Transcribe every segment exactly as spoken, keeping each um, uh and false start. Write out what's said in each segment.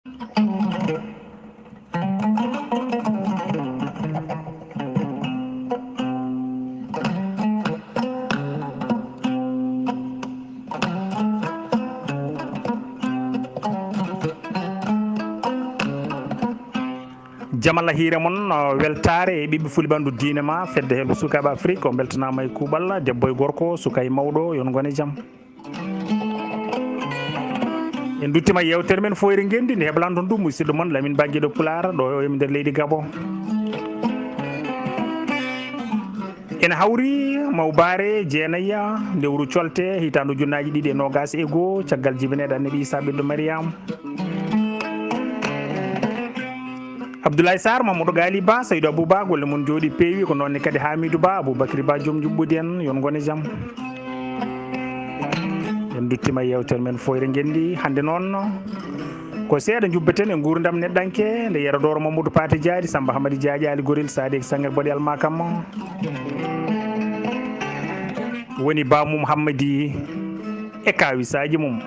Jamala hiire mon, uh, weltaare e ɓiɓɓe fulɓe ɓanndu diine ma, fedde helɓe sukaaɓe Afrik, on mbeltanaama e kuuɓal, debbo e gorko, suka e mawɗo, yon ngone jam. En nduttima e yewtere men Fooyre Ngenndi, nde heblanton ɗum musidɗo mon Lamin Ba Giɗo Pulaar, ɗo e nder leydi Gabo. En hawri Mawbaare jeenayya, lewru colte, hitaande ujunnaaji ɗiɗi e noogaas e goo, caggal jibineede Annabi Isa ɓiɗɗo Mariyam. Abdoulaye Sarr, Mamadou Gali Ba, Saydou Abouba, golle mon jooɗi peewi, ko noon ne kadi Hamidou Ba, Aboubacry Ba, joom njuɓɓudi en, yon ngone jam. En nduttima e yewtere men Fooyre Ngenndi. Hannde noon, ko seeɗa njubbeten e nguurndam neɗɗanke, nde Yero Dooro Mamadou Paate Jaari, Samba Hamadi Jaajaali Gorel, Sadik Sanger Boɗi Almakam. Woni Ba Mum Hammadi e kaawisaaji mum.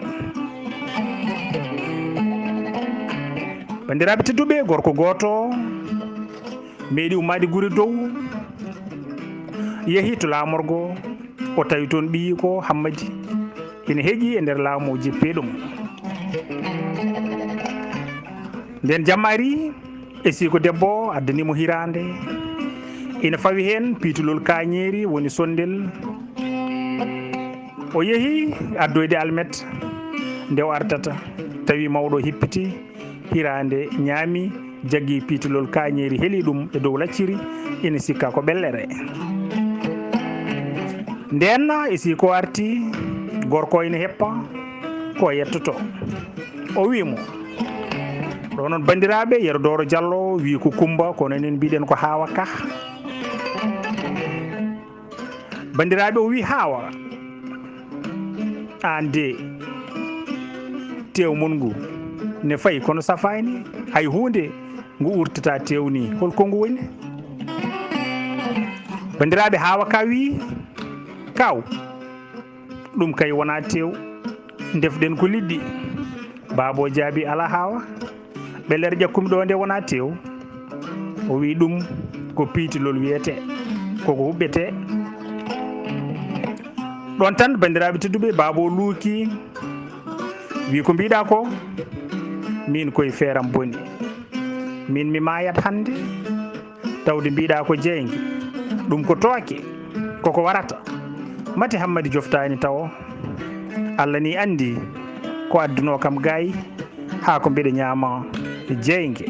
Banndiraaɓe tedduɓe, gorko gooto meeɗi ummaade gure dow, yehi to laamorgo, o tawi toon ɓiyiiko Hammadi ina heƴi e nder laamu, o jippi ɗum. Nden jamma ari, e sii ko debbo addani mo hiraande, ina fawi heen piitulol kaañeeri, woni sonndel. O yehi addoyde almet, nde o artata, tawi mawɗo hippiti, hiraande ñaami, jaggi piitulol kaañeeri, heli ɗum e dow lacciri, ina sikka ko ɓellere. Ndeen e sii ko arti, gorko ina heppa, ko yettoto. O wii mo, ɗo noon, banndiraaɓe, Yero Dooro Jallo wii ko Kumba, kono enen mbiɗen ko Haawa Ka. Banndiraaɓe, o wii, Haawa, aan de, teew mon ngu ne fayi kono safaani, hay huunde ngu urtata teew ni. Hol ko ngu woni? Banndiraaɓe, Haawa Ka wii, Kaaw, ɗum kay wonaa teew. Ndefɗen ko liɗɗi. Baaba o jaabi, Alaa Haawa. Ɓellere ƴakkumi ɗo nde wonaa teew. O wii, Ɗum ko piitulol wiyetee, koko huɓɓetee. Ɗoon tan, banndiraaɓe tedduɓe, baaba o luuki, wii, Ko mbiɗa ko? Miin koye feeram boni. Miin mi maayat hannde. Tawde mbiɗa ko jeynge, ɗum ko tooke, koko warata. Mate Hammadi joftaani tawo. Allah ni anndi ko addunoo kam gaay, haa ko mbiɗa ñaama jeynge.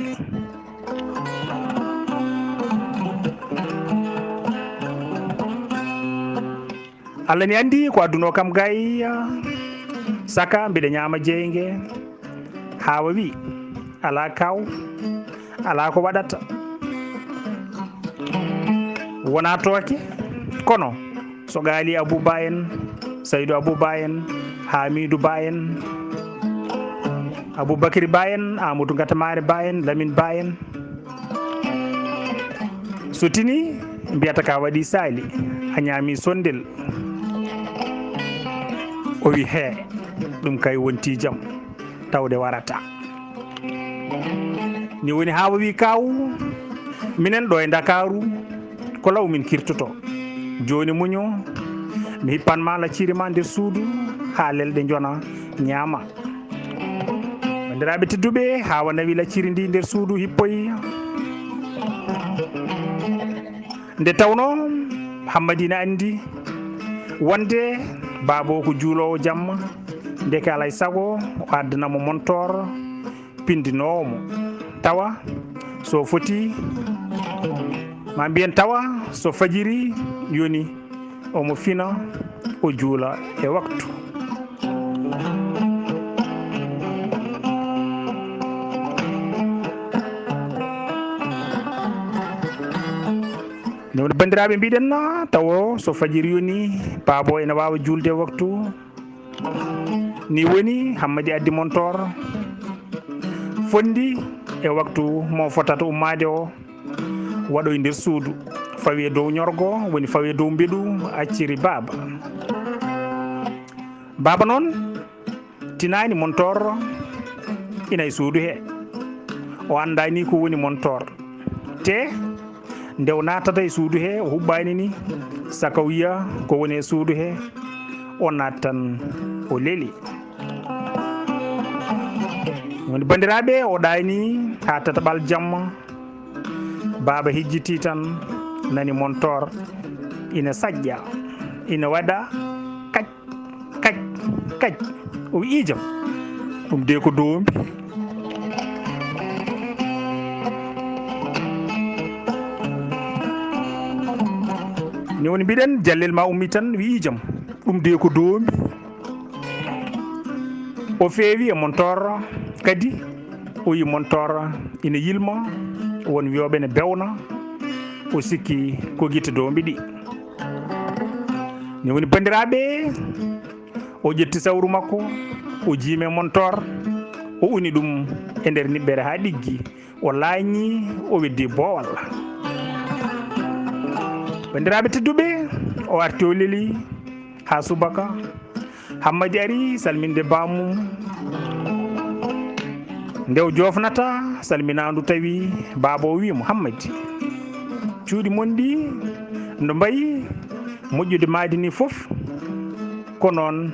Allah ni anndi ko addunoo kam gaay, saka mbiɗa ñaama jeynge. Haawa wii, Alaa kaaw, alaa ko waɗata. Wonaa tooke, kono so Gaali Abuu Ba en, Saydu Abuu Ba en, Haamiidu Ba en, Abuu Bakri Ba en, Aamadu Ngatamaare Ba en, Lamin Ba en, so tini, mbiyata ka waɗi saali, a ñaami sonndel. O wi, hee, ɗum kay wonti jam, tawde warata. Ni woni Haawa wi, kaaw, minen ɗo e Ndakaaru, ko law min kirtoto. Jooni muño, mi hippan ma lacciri ma nder suudu, haa lelɗe njona, ñaama. Banndiraaɓe tedduɓe, Haawa nawi lacciri ndi nder suudu hippoyi. Nde tawnoo Hammadi ina anndi wonde baaba o ko juuloowo jamma, ndeke alaa e sago o addana mo montoor pinndinoowo mo. Tawa so foti, ma mbiyen tawa so fajiri yoni, omo fina, o juula e waktu. Nde woni, banndiraaɓe, mbiɗen na tawo so fajiri yoni, baaba o ene waawa juulde e waktu. Ni woni, Hammadi addi montoor, fondi e waktu mo fotata ummaade o, waɗoy nder suudu, fawi e dow ñorgo, woni fawi e dow mbeɗu, acciri baaba. Baaba noon tinaani montoor ina e suudu he. o anndaani ko woni montoor. Te nde o naatata e suudu he, o huɓɓaani ni, saka o yiya ko woni e suudu he, o naat tan o leli. Woni banndiraaɓe, o ɗaani haa tataɓal jamma. Baaba hijjitii tan, nani montoor ina saƴƴa, ina waɗa kac, kac, kac. O wi'i jam. Ɗum de ko doombi. Ni woni mbiɗen, jallel ma ummi tan, wi'i jam. Ɗum de ko doombi. O feewi e montoor kadi, o yi montoor ina yilma, won wiyooɓe ne bewna, o sikki ko gite doombi ɗi. Ni woni banndiraaɓe, o ƴetti sawru makko, o jiimi e montoor, o uni ɗum e nder niɓɓere haa ɗiggi, o laañi, o weddi boowal. Banndiraaɓe tedduɓe, o arti o leli haa subaka. Hammadi ari salminde baamum. Nde o joofnata salminaandu tawi baaba o wi'i mo, "Hammadi, cuuɗi mon ɗi no mbayi moƴƴude maadi ni fof, ko noon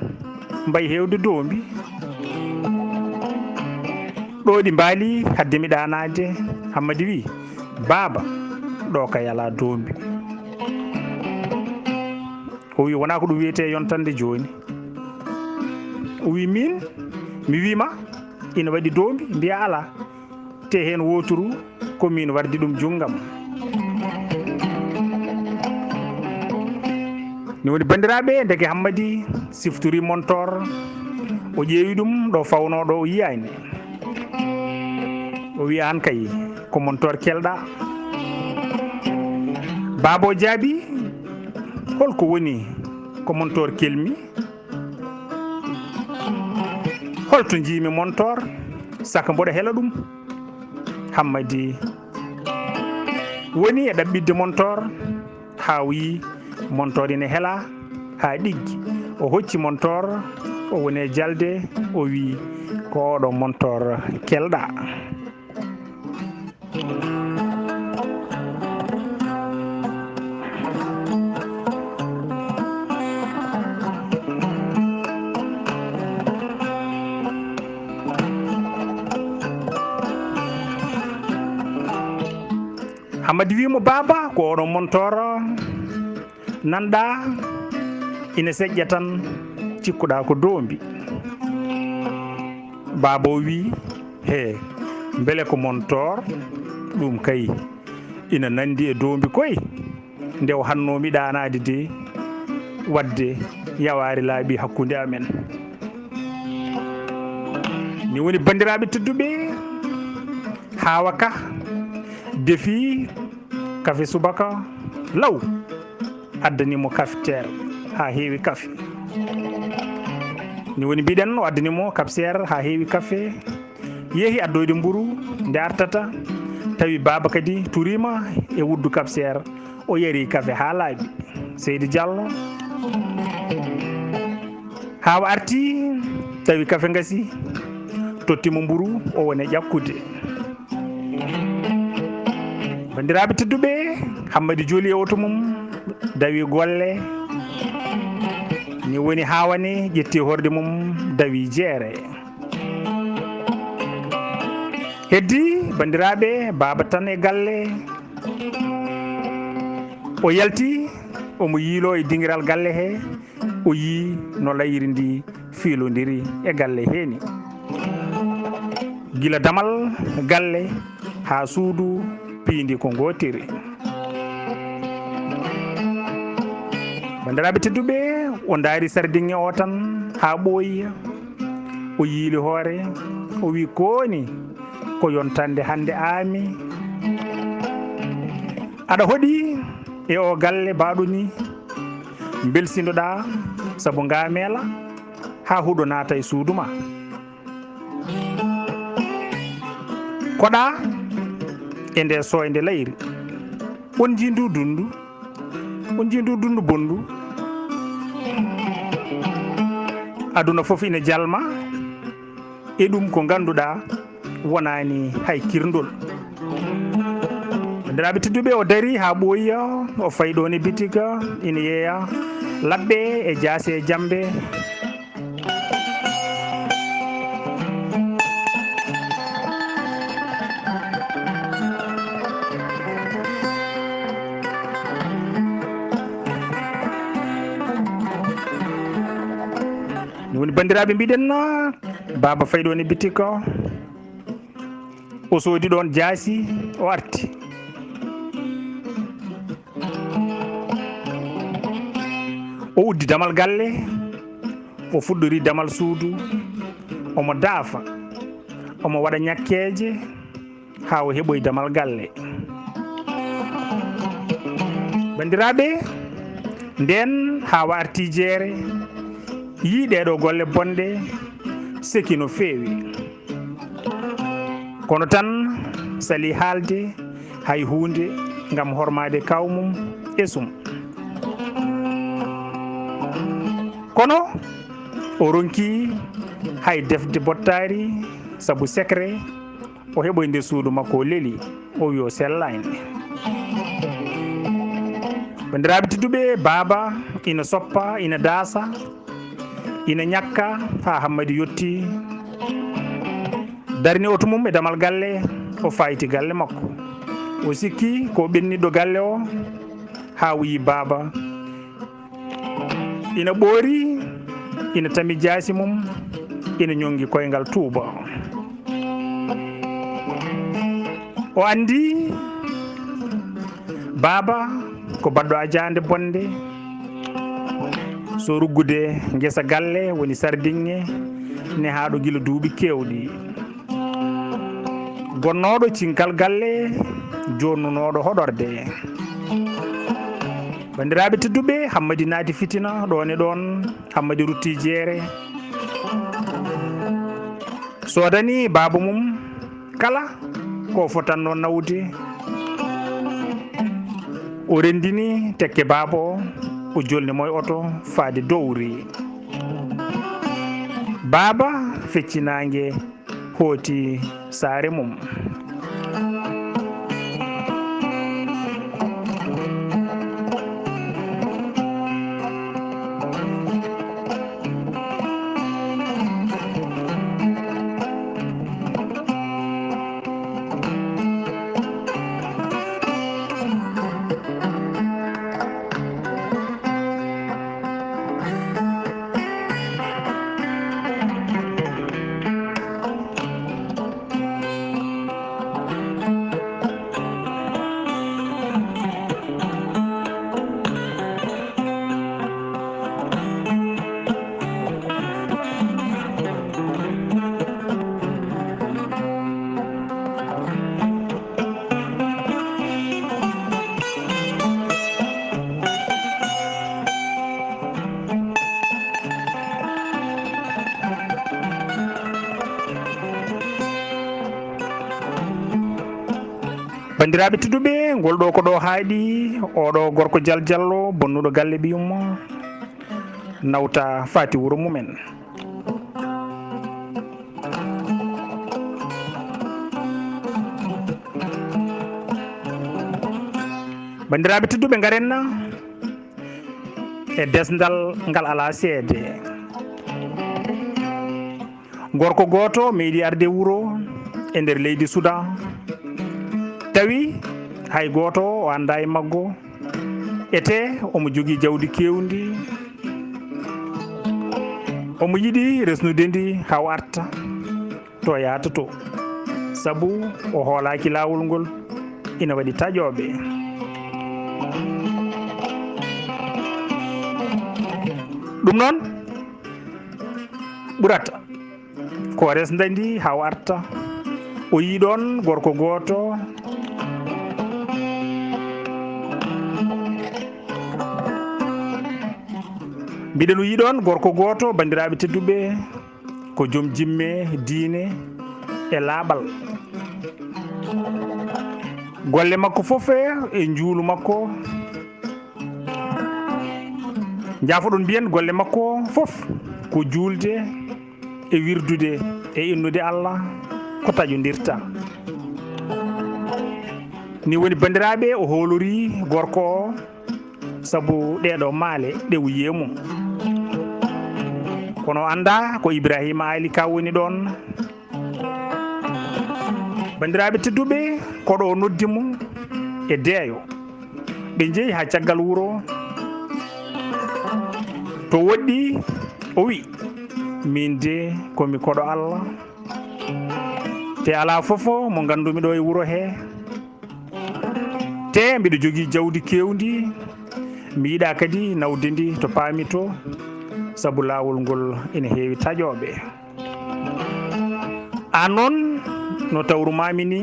mbayi heewde doombi. Ɗo ɗi mbaali hadde mi ɗaanaade." Hammadi wi'i, "Baaba, ɗo kay alaa doombi." O wi'i, "Wonaa ko ɗum wiyetee yontande jooni." O wi'i, "Miin, mi wi'i ma, ina waɗi doombi, mbiya alaa. Te heen wooturu, ko miin wardi ɗum junngam." Ni woni, banndiraaɓe, ndeke Hammadi siftori montoor, o ƴeewi ɗum ɗo fawnoo ɗo, o yiyaani. O wi'i, "Aan kay, ko montoor kelɗaa." Baaba o jaabi, "Hol ko woni ko montoor kelmi? Hol to njiimi montoor, saka mboɗo hela ɗum?" Hammadi woni e ɗaɓɓitde montoor haa o yii montoor ina hela haa ɗiggi. O hocci montoor, o woni e jalde, o wi'i, "Ko oɗo montoor kelɗaa." Hammadi wi'i mo, "Baaba, ko oɗo montoor nanɗaa ina seƴƴa tan, cikkuɗaa ko doombi." Baaba o wi'i, "He, mbele ko montoor? Ɗum kay ina nanndi e doombi koy. Nde o hannoo mi ɗaanaade de, waɗde yawaare laaɓi hakkunde amen." Ni woni, banndiraaɓe tedduɓe, Haawa Ka defi kafe subaka law, addani mo kafteer haa heewi kafe. Ni woni mbiɗen, o addani mo kafteer haa heewi kafe, yehi addoyde mburu, nde artata, tawi baaba kadi turiima e wuddu kafteer, o yari kafe haa laaɓi. Seydi Jallo, Haawa arti, tawi kafe ngasi, totti mo mburu, o woni e ƴakkude. Banndiraaɓe tedduɓe, Hammadi jooli e oto mum, dawi golle. Ni woni Haawa ne ƴetti horde mum, dawi jeere. Heddi, banndiraaɓe, baaba tan e galle. O yalti, omo yiiloo e dingiral galle he, o yii no layiri ndi fiilondiri e galle heeni. Gila damal galle haa suudu piindi ko ngootiri. Banndiraaɓe tedduɓe, o ndaari sardiŋŋe o tan haa ɓooyi. O yiili hoore, o wi'i, "Kooni ko yontande hannde aami. Aɗa hoɗi e o galle baaɗo ni, mbelsindoɗaa sabu ngaameela haa huɗo naata e suudu ma. Koɗaa e nde sooynde layri. On njii ndu dunndu? On njii ndu dunndu bonndu? Aduna fof ina jalma e ɗum ko ngannduɗaa wonaani hay kirndol. Banndiraaɓe tedduɓe, o darii haa ɓooyi, o fayi ɗoon e bitik, ina yeeya laɓɓe e jaasi e jammbe. Ni woni, banndiraaɓe, mbiɗen, baaba fayi ɗoon e bitik, o soodi ɗoon jaasi, o arti. O uddi damal galle, o fuɗɗori damal suudu, omo daafa, omo waɗa ñakkeeje haa o heɓoyi damal galle. Banndiraaɓe, ndeen Haawa arti jeere, yii ɗeeɗoo golle bonɗe, seki no feewi. Kono tan salii haalde hay huunde ngam hormaade kaaw mum e sum. Kono o ronki hay defde bottaari sabu secret o heɓoyi nder suudu makko, o leli, o wi o sellaani. Banndiraaɓe tedduɓe, baaba ina soppa, ina daasa, ina ñakka haa Hammadi yotti. Darni oto mum e damal galle, o fayti galle makko. O sikki ko ɓenniɗɗo galle o, haa o yii baaba ina ɓoori, ina tami jaasi mum, ina ñonngi koyngal tuuba. O anndi baaba ko baɗɗo ajaande bonde. So ruggude ngesa galle woni sardiŋŋe nehaaɗo gila duuɓi keewɗi. Gonnooɗo cinkal galle, joonnunooɗo hoɗorde. Banndiraaɓe tedduɓe, Hammadi naati fitina ɗoon e ɗoon, Hammadi rutti jeere. Soodani baaba mum kala ko fotannoo nawde. O renndini tekke baaba o, o jolni mo e oto faade dowri. Baaba fecci naange, hooti saare mum. Banndiraaɓe tedduɓe, ngol ɗo ko ɗo haaɗi, oɗo gorko jaljallo, bonnuɗo galle ɓiyum, nawta faati wuro mumen. Banndiraaɓe tedduɓe, ngarenna e desndal ngal alaa seede. Gorko gooto meeɗi arde wuro e nder leydi Sudan, tawi hay gooto o anndaa e maggo. Etee omo jogii jawdi keewndi. Omo yiɗi resnude ndi haa o arta to o yahata to, sabu o hoolaaki laawol ngol, ina waɗi taƴooɓe. Ɗum noon ɓurata ko o resnda ndi haa o arta. O yii ɗoon gorko gooto. Mbiɗen o yii ɗoon gorko gooto, banndiraaɓe tedduɓe, ko joom jimme, diine e laaɓal. Golle makko fof e njuulu makko, njaafoɗon mbiyen, golle makko fof ko juulde e wirdude e innude Allah, taƴondirta. Ni woni, banndiraaɓe, o hoolori gorko o sabu ɗeeɗo maale ɗe o yi'e mum. Kono o anndaa ko Ibraahiima Aali Ka woni ɗoon. Banndiraaɓe tedduɓe, koɗo o noddi mo e deeyo. Ɓe njehi haa caggal wuro. To woɗɗi, o wi', "Miin de ko mi koɗo Allah. Te alaa fof mo nganndumi ɗo e wuro he. Te mbiɗo jogii jawdi keewndi. Mi yiɗaa kadi nawde ndi to paami to, sabu laawol ngol ina heewi taƴooɓe. Aan noon, no tawrumaami ni,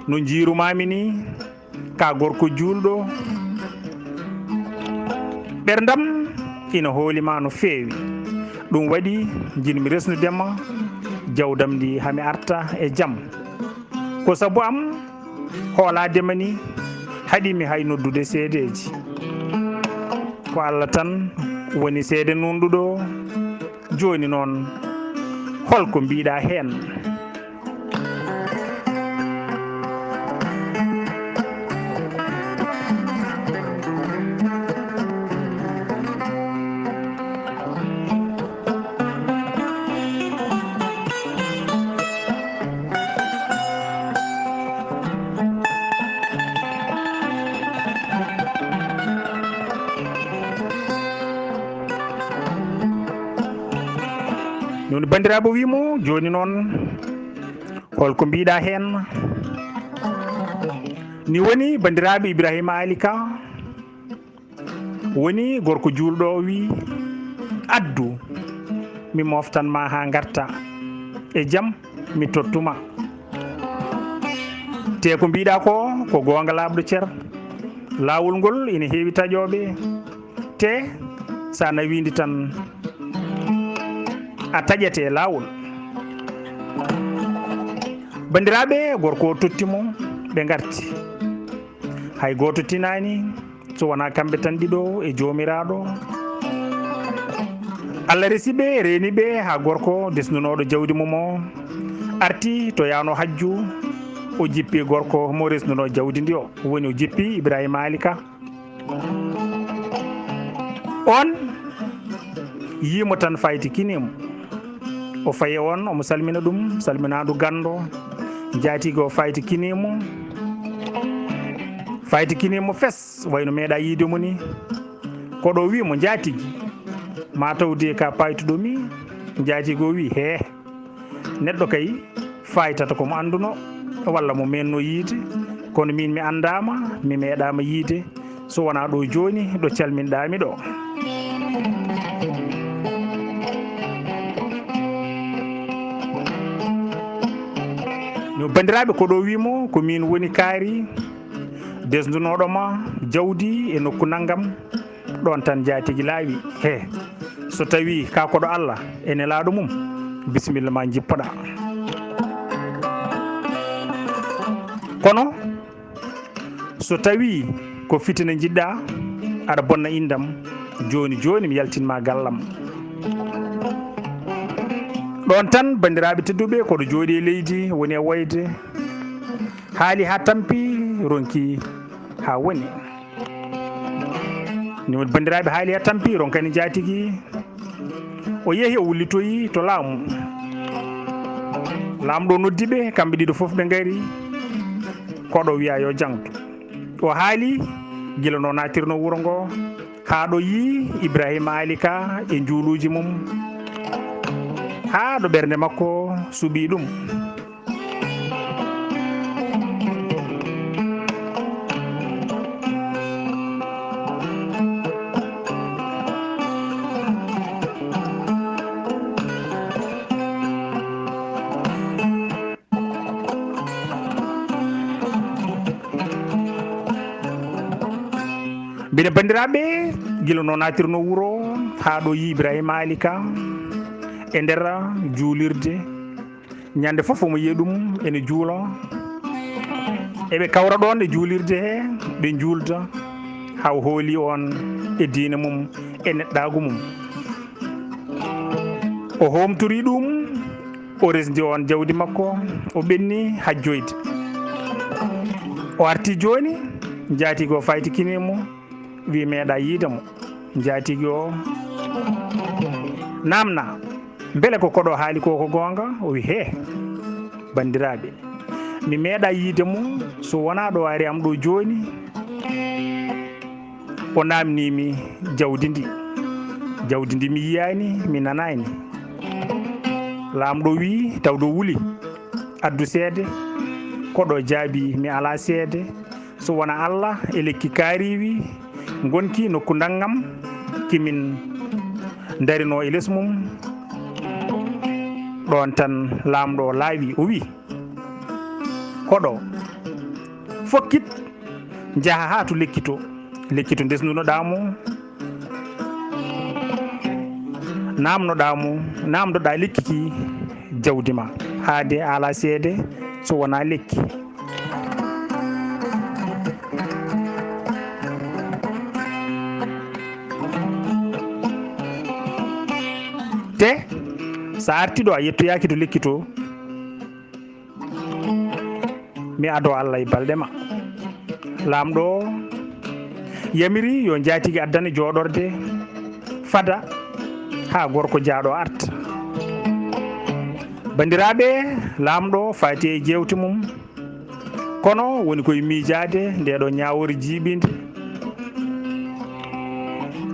no njiirumaami ni, ka gorko juulɗo, ɓerndam ina hooli ma no feewi. Ɗum waɗi njiɗmi resnude ma jawdam ndi, haa mi arta e jam. Ko sabu am hoolaade ma ni haɗi mi hay noddude seedeeji. Ko Allah tan woni seede nuunɗuɗo. Jooni noon, hol ko mbiɗa heen?" Ɗum woni, banndiraaɓe, o wii mo, "Jooni noon, hol ko mbiɗa heen?" Ni woni, banndiraaɓe, Ibraahiima Aali Ka woni gorko juulɗo o, wii, "Addu, mi mooftan ma haa ngarta e jam, mi tottuma. Te ko mbiɗa ko, ko goonga laaɓɗo cer. Laawol ngol ina heewi taƴooɓe, te sa nawii ndi tan, a taƴete e laawol." Banndiraaɓe, gorko o totti mo, ɓe ngarti. Hay gooto tinaani, so wonaa kamɓe tan ɗiɗo e Joomiraaɗo. Allah resi ɓe, reeni ɓe, haa gorko desnunooɗo jawdi mum o arti to yaano hajju, o jippi gorko mo resnunoo jawdi ndi o. Woni o jippi Ibraahiima Aali Ka. On yii mo tan, fayti kinii mo. O fayi on, omo salmina ɗum, salminaandu ganndo. Njaatigi o fayti kinii mo. Fayti kinii mo fes, wayno meeɗa yiide mo ni. Koɗo wii mo, "Njaatigi, ma taw de ka paytuɗo mi?" Njaatigi o wii, "Hee, neɗɗo kay faytata ko mo annduno, walla mo meenno yiide, kono min mi anndaama, mi meeɗaama yiide, so wonaa ɗo jooni, ɗo calminɗaa mi ɗo." No banndiraaɓe, koɗo wii mo, "Ko min woni kaari desndunooɗo ma jawdi e nokku nanngam." Ɗoon tan njaatigi laawi, "He, so tawii ka koɗo Allah e Nelaaɗo mum, bisimilla ma njippoɗaa. Kono so tawii ko fitina njiɗɗaa, aɗa bonna inndam, jooni jooni mi yaltin ma gallam." Ɗoon tan, banndiraaɓe tedduɓe, koɗo jooɗi e leydi, woni e woyde, haali haa tampi, ronki haa woni. Ni woni, banndiraaɓe, haali haa tampi, ronkani njaatigi. O yehi, o wullitoyi to laamu. Laamɗo noddi ɓe, kamɓe ɗiɗo fof ɓe ngari. Koɗo wiya yo jaŋto. O haali gila no naatirno wuro ngo, haa ɗo yii Ibraahiima Aali Ka e njuuluuji mum, haa ɗo ɓernde makko suɓii ɗum. Mbiɗa, banndiraaɓe, gila no naatirno wuro haa ɗo yii Ibraahiima Aali Ka e nder juulirde. Ñande fof omo yiya ɗum ene juula. Eɓe kawra ɗoon e juulirde he, ɓe njuulda haa o hooli on e diine mum, e neɗɗaagu mum. O hoomtori ɗum, o resndi oon jawdi makko, o ɓenni hajjoyde. O arti jooni, njaatigi o faytikini mo, wi meeɗa yiide mo. Njaatigi o naamna, mbele ko koɗo haali ko ko goonga? O wi, hee, banndiraaɓe, mi meeɗa yiide mo, so wonaa ɗo ari am ɗo jooni. O naamnii mi jawdi ndi. Jawdi ndi mi yiyaani, mi nanaani. Laamɗo wii, tawde wuli, addu seede. Koɗo jaabii, mi alaa seede. So wonaa Allah e lekki kaariiwi ngonki nokku ndanngam, ki min ndarinoo e les mum. Ɗoon tan laamɗo o laawi, o wii, koɗo, fokkit, njaha haa to lekki to. Lekki to ndesnunoɗaa mo, naamnoɗaa mo, naamndoɗaa lekki ki jawdi ma. Haade a alaa seede so wonaa lekki. Te, so a artii ɗo a yettoyaaki to lekki to, mi adoo Allah e balɗe ma. Laamɗo yamiri yo njaatigi addane jooɗorde fada haa gorko jaaɗo arta. Banndiraaɓe, laamɗo faati e jeewte mum, kono woni koye miijaade ndeeɗo ñaawoore jiiɓiinde.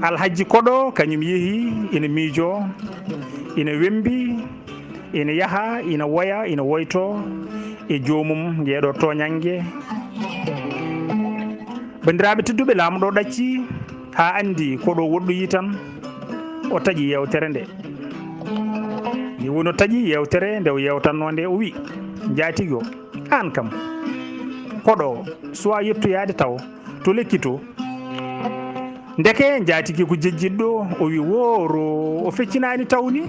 Alhajji koɗo kañum yehi ina miijoo, ina wembi, ina yaha, ina woya, ina woytoo e joomum ngeeɗo tooñannge. Banndiraaɓe tedduɓe, laamɗo ɗacci haa anndi koɗo woɗɗoyi tan, o taƴi yeewtere nde. Ni woni o taƴi yeewtere nde o yeewtannoo nde, o wi, njaatigi o, aan kam, koɗo suwaa yettoyaade taw to lekki to. Ndeke njaatigi ko jejjitɗo, o wi, wooro, o feccinaani taw ni.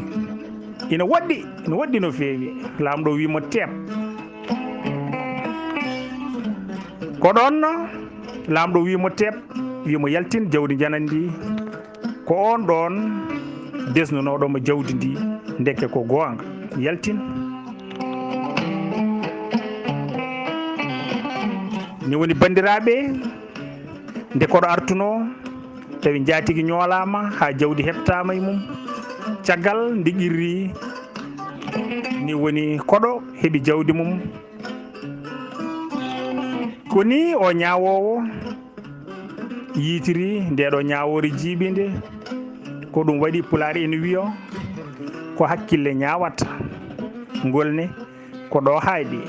Ina woɗɗi, ina woɗɗi no feewi. Laamɗo wi mo, teep. Ko ɗoon laamɗo wi mo, teep, wi mo, yaltin jawdi njanandi ndi. Ko oon ɗoon desnunooɗo mo jawdi ndi, ndeke ko goonga. Yaltin. Ni woni, banndiraaɓe, nde koɗo artunoo, tawi njaatigi ñoolaama haa jawdi heɓtaama e mum. Caggal nde qirri, ni woni koɗo heɓi jawdi mum. Ko ni o ñaawoowo yiytiri ndeeɗo ñaawoore jiiɓiinde. Ko ɗum waɗi Pulaar ene wiyo, ko hakkille ñaawata, ngol ne ko ɗo haayɗi.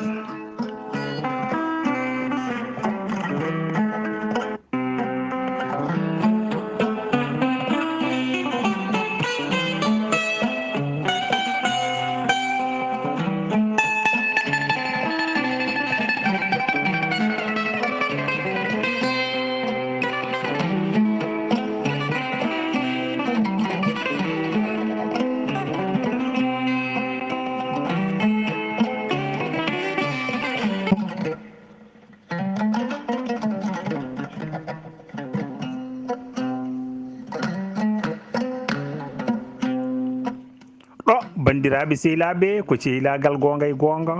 Ɗo, banndiraaɓe sehilaaɓe, ko cehilaagal goonga e goonga.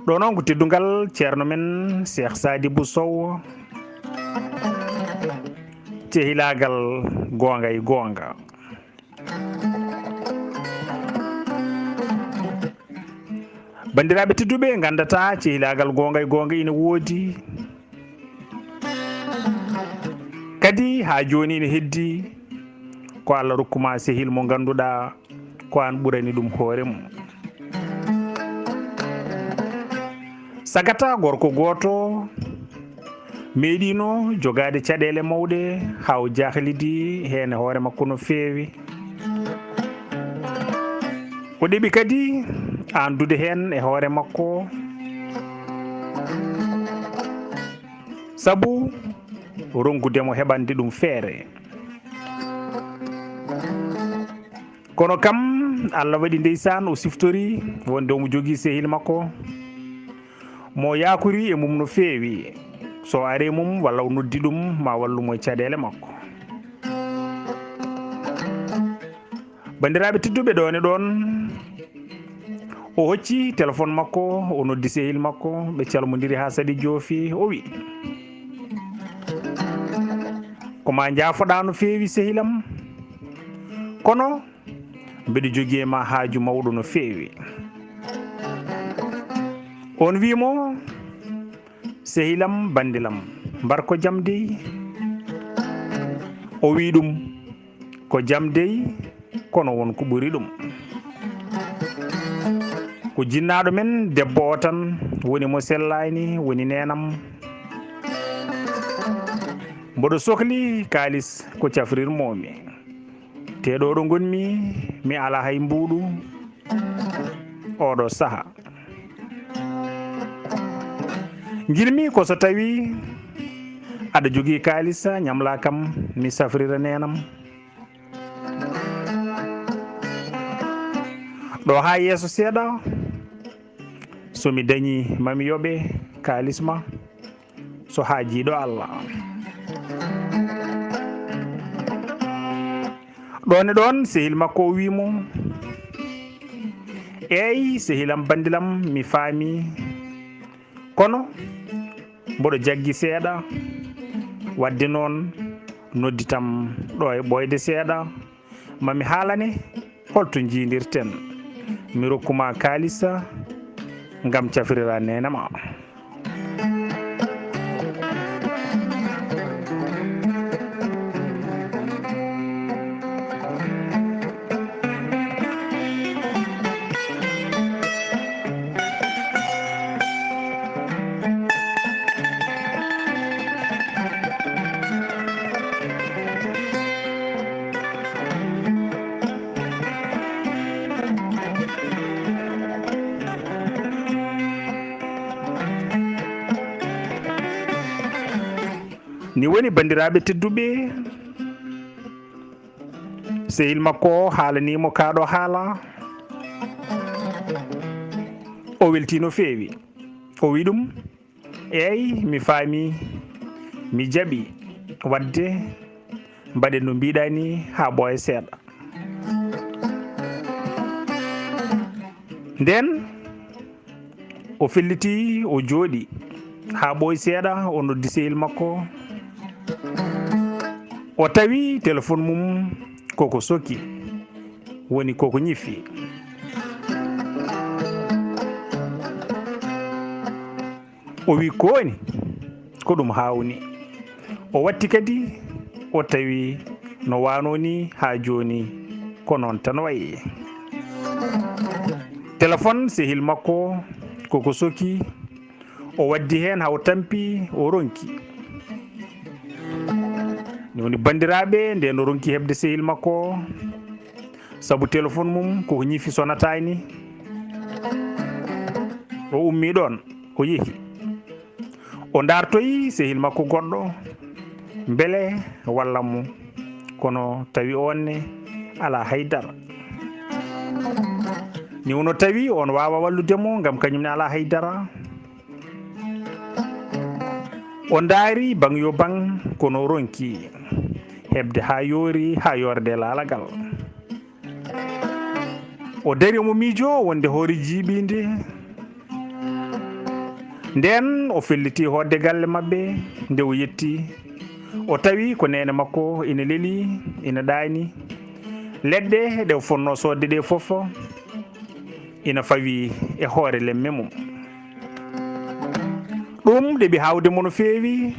Ɗo noon ko teddungal ceerno men Cheikh Sadibou Sow, cehilaagal goonga e goonga. Banndiraaɓe tedduɓe, nganndataa cehilaagal goonga e goonga ina woodi. Kadi haa jooni ina heddi ko Allah rokkuma sehil mo ngannduɗaa ko aan ɓurani ɗum hoore mum. Sagata gorko gooto meeɗiino jogaade caɗeele mawɗe haa o jaaxlidi heen e hoore makko no feewi. O ɗeɓi kadi aandude heen e hoore makko, sabu ronkude mo heɓande ɗum feere. Kono kam, Allah waɗi ndeysaan o siftori wonde omo jogii sehil makko mo yaakori e mum no feewi. So o ari e mum walla o noddi ɗum, ma wallu mo e caɗeele makko. Banndiraaɓe tedduɓe, ɗoon e ɗoon, o hocci telefon makko, o noddi sehil makko, ɓe calmondiri haa sadi joofi, o wi, "Ko ma njaafoɗaa no feewi, sehilam, kono mbeɗa jogii e ma haaju mawɗo no feewi." Oon wi mo, "Sehilam, banndilam, mbar ko jam dey?" O wi ɗum, "Ko jam dey, kono won ko ɓuri ɗum. Ko jinnaaɗo men debbo o tan woni mo sellaani, woni neenam. Mboɗo sokli kaalis ko cafrirmoomi. Te ɗo ɗo ngonmi, mi alaa hay mbuuɗu oɗo saha. Njiɗmi ko so tawi aɗa jogii kaalis, ñamla kam, mi safrira neenam." Ɗo haa yeeso seeɗa, so mi dañi, ma mi yoɓe kaalis ma, so haajiiɗo Allah. Ɗoon e ɗoon, sehil makko o wi mo, "Eey, sehilam, banndilam, mi faami. Kono mboɗo jaggi seeɗa, wadde noon nodditam ɗo e ɓooyde seeɗa, ma mi haalane holto njiidirten. Mi rokkuma kaalisa ngam cafrira neene ma." Ni woni, banndiraaɓe tedduɓe, sehil makko o haalanii mo kaa ɗo haala. O weltii no feewi. O wi ɗum, "Eey, mi faami, mi jaɓi. Wadde mbaɗen no mbiɗaa ni haa ɓooya seeɗa." Ndeen o felliti, o jooɗi haa ɓooyi seeɗa, o noddi sehil makko. O tawi telefon mum koko soki, woni koko ñiffi. O wi, "Ko woni? Ko ɗum haawni?" O watti kadi, o tawi no waano ni haa jooni, ko noon tan wayi. Telefon sehil makko koko soki, o waddi heen haa o tampi, o ronki. Ni woni, banndiraaɓe, nde no ronki heɓde sehil makko o, sabu telefon mum koko ñiffi, sonataani. O ummii ɗoon, o yehi. O ndaartoyi sehil makko goɗɗo, mbele walla mo, kono tawi oon ne alaa hay dara. Ni woni, tawi oon waawaa wallude mo, ngam kañum ne alaa hay dara. O ndaari baŋ yo baŋ, kono o ronki heɓde haa yoori, haa yoorde laalagal. O dari, omo miijoo wonde hoore jiiɓiinde. Ndeen o felliti hootde galle maɓɓe. Nde o yetti, o tawi ko neene makko ina leli, ina ɗaani. Leɗɗe ɗe o fotnoo soodde ɗe fof ina fawi e hoore lemme mum. Ɗum ɗeɓi haawde mo no feewi.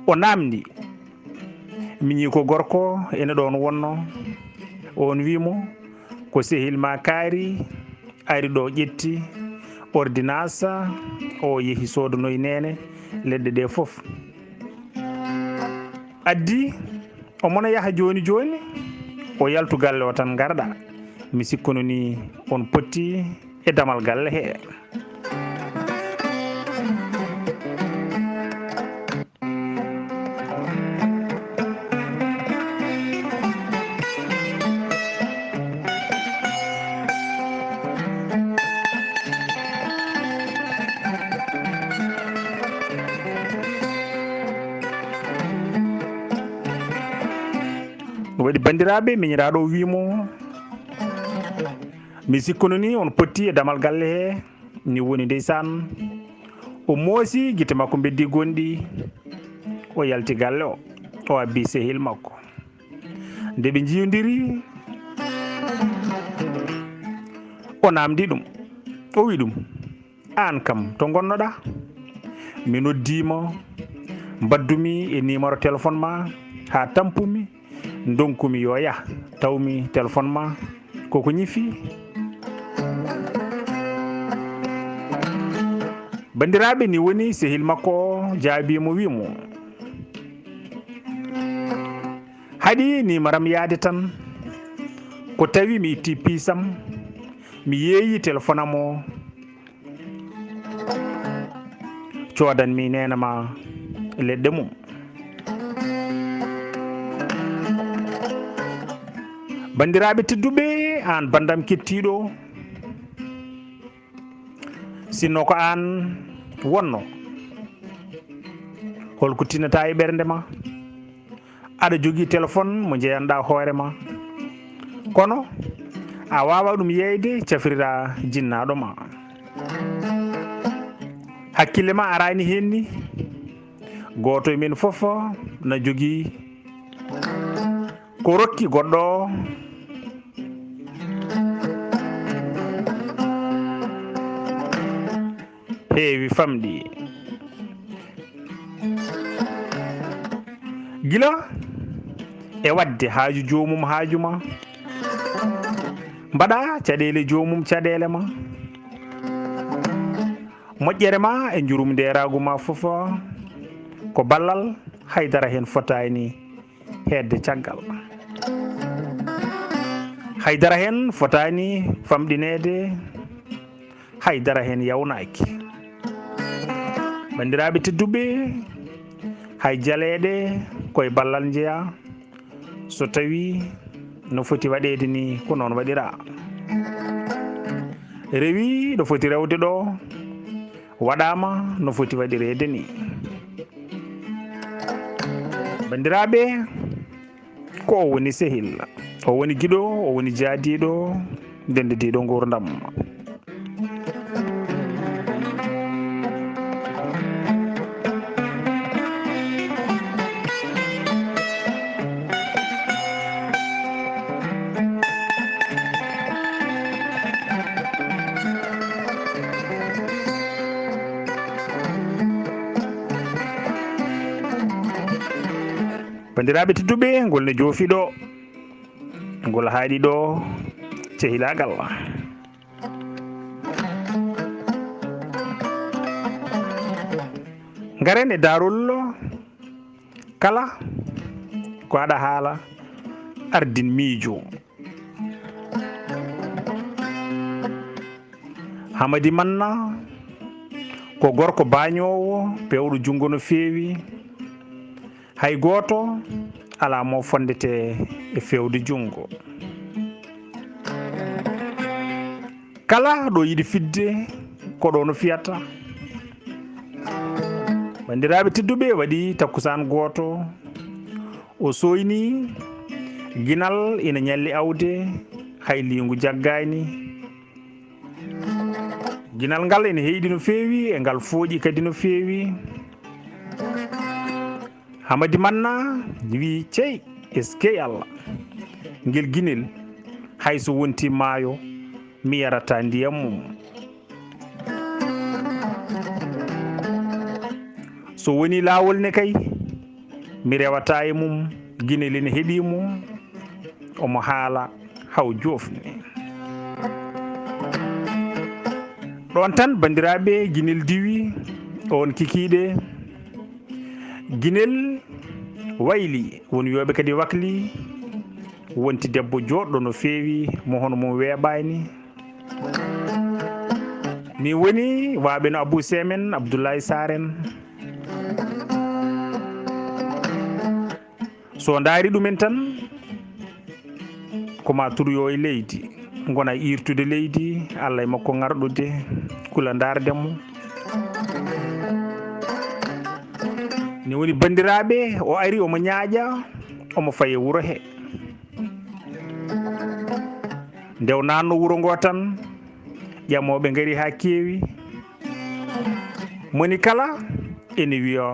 O naamndi, miñi ko gorko ene ɗoon wonno. Oon wi mo, "Ko sehil ma kaari ari ɗo, ƴetti ordonnance, o yehi soodonoyi neene leɗɗe ɗe fof. Addi omo na yaha jooni jooni, o yaltu galle o tan ngarɗa. Mi sikkuno ni on potti e damal galle he." Bandiraɓe, miñiraɗo o wimo, mi sikkuno ni on potti e damal galle he, ni woni ndeysaan. O moosi, gite makko mbeddi gonɗi, o yalti galle o, o abbi sehil makko. Nde ɓe njiyondiri, o namdi ɗum, o wi ɗum, "Aan kam, to ngonnoɗa? Mi noddiima, mbaddumi e numéro téléphone ma, haa tampumi, ndonkumi yo yah, tawmi téléphone ma, koko ñifi." Bandiraɓe, ni woni sehil makko o jaabi mo, wi mo, "Haɗi ni maram yaade tan, ko tawi mi itti piisam, mi yeeyi téléphone am o, coodanmi neene ma leɗɗe mum." Bandiraɓe tedduɓe, aan bandam kettiɗo, sinno ko aan wonno, holko tinata e ɓernde ma? Aɗa jogii téléphone mo njeyanɗa hoore ma, kono a wawa ɗum yeeyde, cafrira jinnaɗo ma. Hakkille ma arani hen ni. Gooto e men fof na jogii ko rokki goɗɗo o. Heewi famɗi. Gila e waɗde haaju joomum haaju ma, mbaɗa caɗeele joomum caɗeele ma, moƴƴere ma e njurum ndeeraagu ma fof ko ballal, haydara heen fotaani heedde caggal. Haydara heen fotaani famɗineede, haydara heen yawnaaki. Banndiraaɓe tedduɓe, hay jaleeɗe koye ballal njeyaa, so tawii no foti waɗeede ni ko noon waɗiraa. Rewi ɗo foti rewde ɗo, waɗaama no foti waɗireede ni. Banndiraaɓe, ko o woni sehil, o woni giɗo, o woni jaadiiɗo, denndodiiɗo nguurndam. Banndiraaɓe tedduɓe, ngol ne joofi ɗo, ngol haaɗi ɗo cehilaagal. Ngaren e daarol, kala ko aɗa haala, ardin miijo. Hamadi Manna ko gorko baañoowo, peewɗo junngo no feewi. Hay gooto alaa mo fonndete e feewde junngo. Kala ɗo yiɗi fidde, ko ɗo no fiyata. Banndiraaɓe tedduɓe, waɗi takkusaan gooto, o sooyni, ginal ina ñalli awde, hay liingu jaggaani. Ginal ngal ina heyɗi no feewi, e ngal fooƴi kadi no feewi. Hamadi Manna wi, "Cey, eskey Allah, ngel ginel, hay so wonti maayo, mi yarata ndiyam mum. So woni laawol ne kay, mi rewata e mum." Ginel ina heɗi mo, omo haala haw joofni. Ɗoon tan, banndiraaɓe, ginel diwi, oon kikiiɗe. Ginel wayli, won wiyooɓe kadi wakli, wonti debbo jooɗɗo no feewi, mo hono mum weeɓaani. Ni woni waaɓe no Abou Semen, Abdoulaye Saren. So ndaari ɗumen tan, ko ma turyo e leydi, ngona iirtude leydi, Allah e makko ŋarɗude, kula ndaarde mo. Ni woni banndiraaɓe, o ari omo ñaaƴa, omo faye wuro he. Nde o naatno wuro ngoo tan, ƴamooɓe ngari haa keewi. Moni kala ene wiya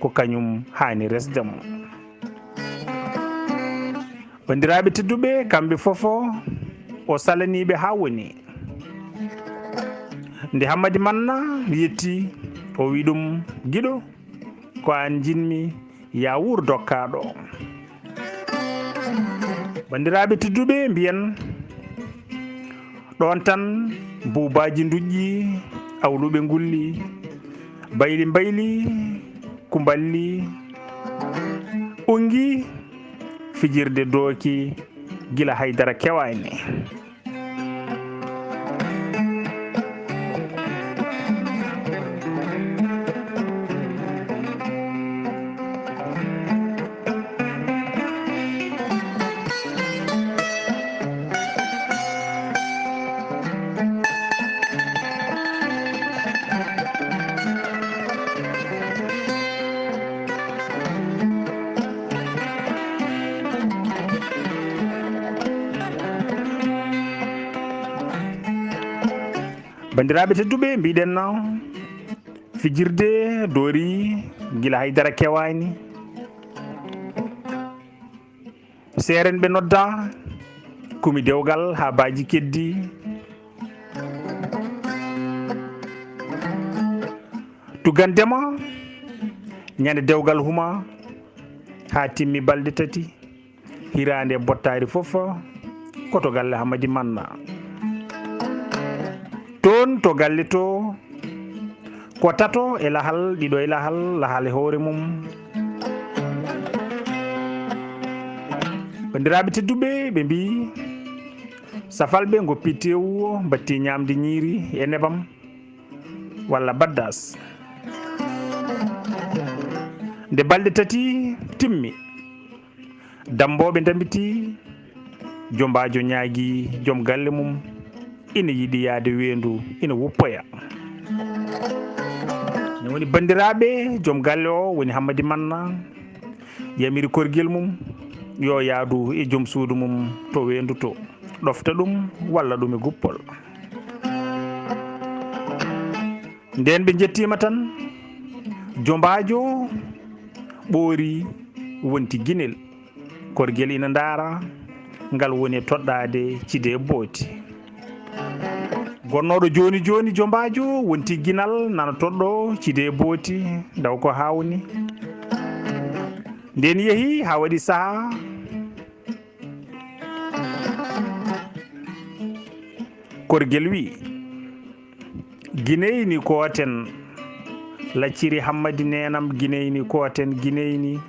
ko kañum haani resde mo. Banndiraaɓe tedduɓe, kamɓe fof o salanii ɓe haa woni. Nde Hammadi Manna yetti, o wi ɗum, "Giɗo, ko aan njiɗmi, yaa wuur dokkaaɗo." Banndiraaɓe tedduɓe, mbiyen, ɗoon tan buubaaji nduƴƴi, awluɓe ngulli, bayli mbayli, kumballi, unngi, fijirde dooki, gila haydara kewaani. Banndiraaɓe tedduɓe, mbiɗen no fijirde doori gila haydara kewaani. Seeren ɓe nodda, kumi dewgal haa baaji keddi. Tugandema, ñande dewgal huma, haa timmi balɗe tati. Hiraande e bottaari fof ko to galle Hammadi Manna. Toon to galle to, ko tato e lahal, ɗiɗo e lahal, lahal e hoore mum. Banndiraaɓe tedduɓe, ɓe mbii, safalɓe ngoppi teewu, mbatti ñaamde ñiiri e nebam walla baddas. Nde balɗe tati timmi, dammbooɓe ndambitii, jombaajo ñaagii joom galle mum, ina yiɗi yahde weendu, ina woppoya. Ne woni banndiraaɓe, joom galle o woni Hammadi Manna, yamiri korgel mum, yo yaadu e joom suudu mum to weendu to, ɗofta ɗum walla ɗum e guppol. Ndeen ɓe njettiima tan, jombaajo ɓoori wonti ginel, korgel ina ndaara, ngal woni e toɗɗaade cide e booti. Gonnooɗo jooni jooni jombaajo wonti ginal nana toɗɗo cide e booti, ndaw ko haawni. Ndeen yehi haa waɗi sahaa, korgel wi, "Gineyni kooten, lacciri Hammadi neenam, gineyni kooten, gineyni,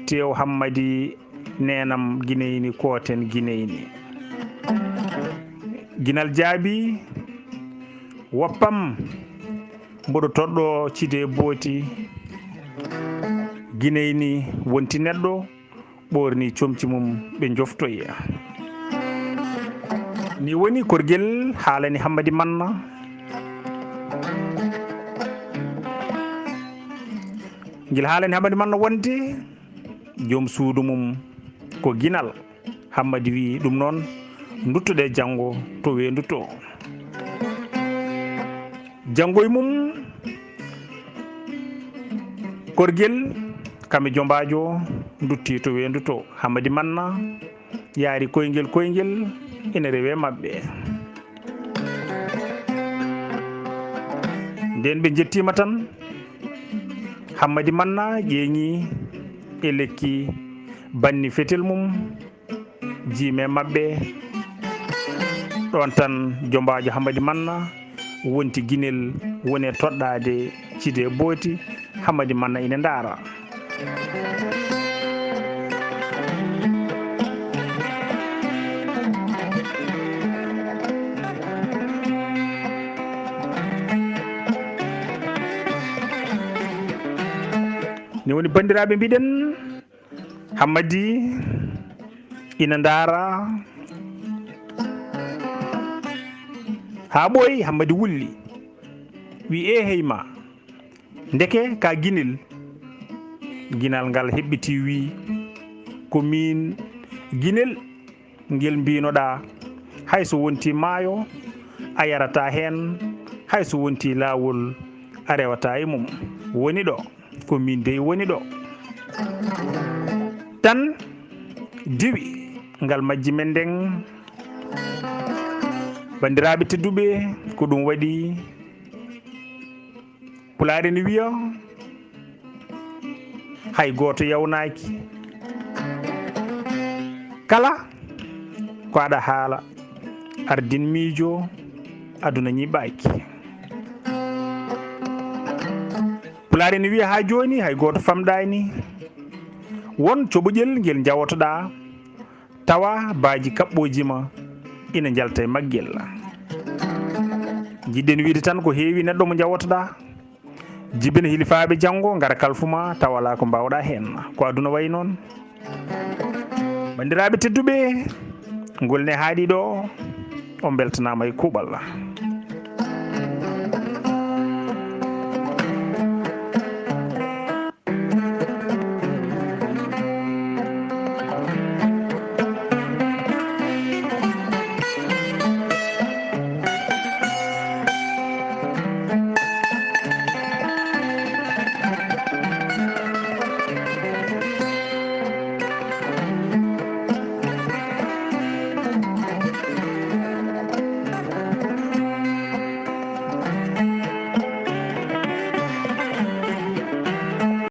teew Hammadi neenam, gineyni kooten, gineyni." Ginal jaabi, "Woppam, mboɗo toɗɗo cide booti." Gineyni wonti neɗɗo, ɓoorni comci mum, ɓe njoftoyi. Ni woni korgel haalani Hammadi Manna. Ngel haalani Hammadi Manna wonde joom suudu mum ko ginal. Hammadi wi ɗum noon, nduttoɗe janngo to weendu to. Janngo e mum, korgel kam e jombaajo ndutti to weendu to. Hammadi Manna yaari koyngel koyngel ina rewe maɓɓe. Ndeen ɓe njettiima tan, Hammadi Manna ƴeeŋi e lekki banni fetel mum, jiime maɓɓe. Ɗoon tan jombaajo Hammadi Manna wonti ginel, woni e toɗɗaade cide booti. Hammadi Manna ina ndaara. Ni woni, banndiraaɓe, mbiɗen, Hammadi ina ndaara haa ɓooyi, Hammadi wulli, wi, "Eehey ma, ndeke ka ginel." Ginal ngal heɓɓiti, wi, "Ko miin ginel ngel mbinoɗaa, Hay so wonti maayo, a yarata heen. Hay so wonti laawol, a rewata e mum. Woni ɗo, ko min dey woni ɗo. Tan diwi ngal majji men nden. Banndiraaɓe tedduɓe, ko ɗum waɗi Pulaar ene wiya, hay gooto yawnaaki. Kala ko aɗa haala, ardin miijo, aduna ñiɓaaki. Pulaar ene wiya, haa jooni hay gooto famɗaani. Won coɓoƴel ngel njawotoɗaa, tawa baaji kaɓɓooji ma ina njalta e maggel. Njiɗɗen wiide tan ko heewi neɗɗo mo njawotoɗaa. Jibin hilifaaɓe janngo ngara kalfu ma, tawa alaa ko mbaawɗaa heen. Ko aduna wayi noon. Banndiraaɓe tedduɓe, ngol ne haaɗi ɗo, on mbeltanaama e kuuɓal.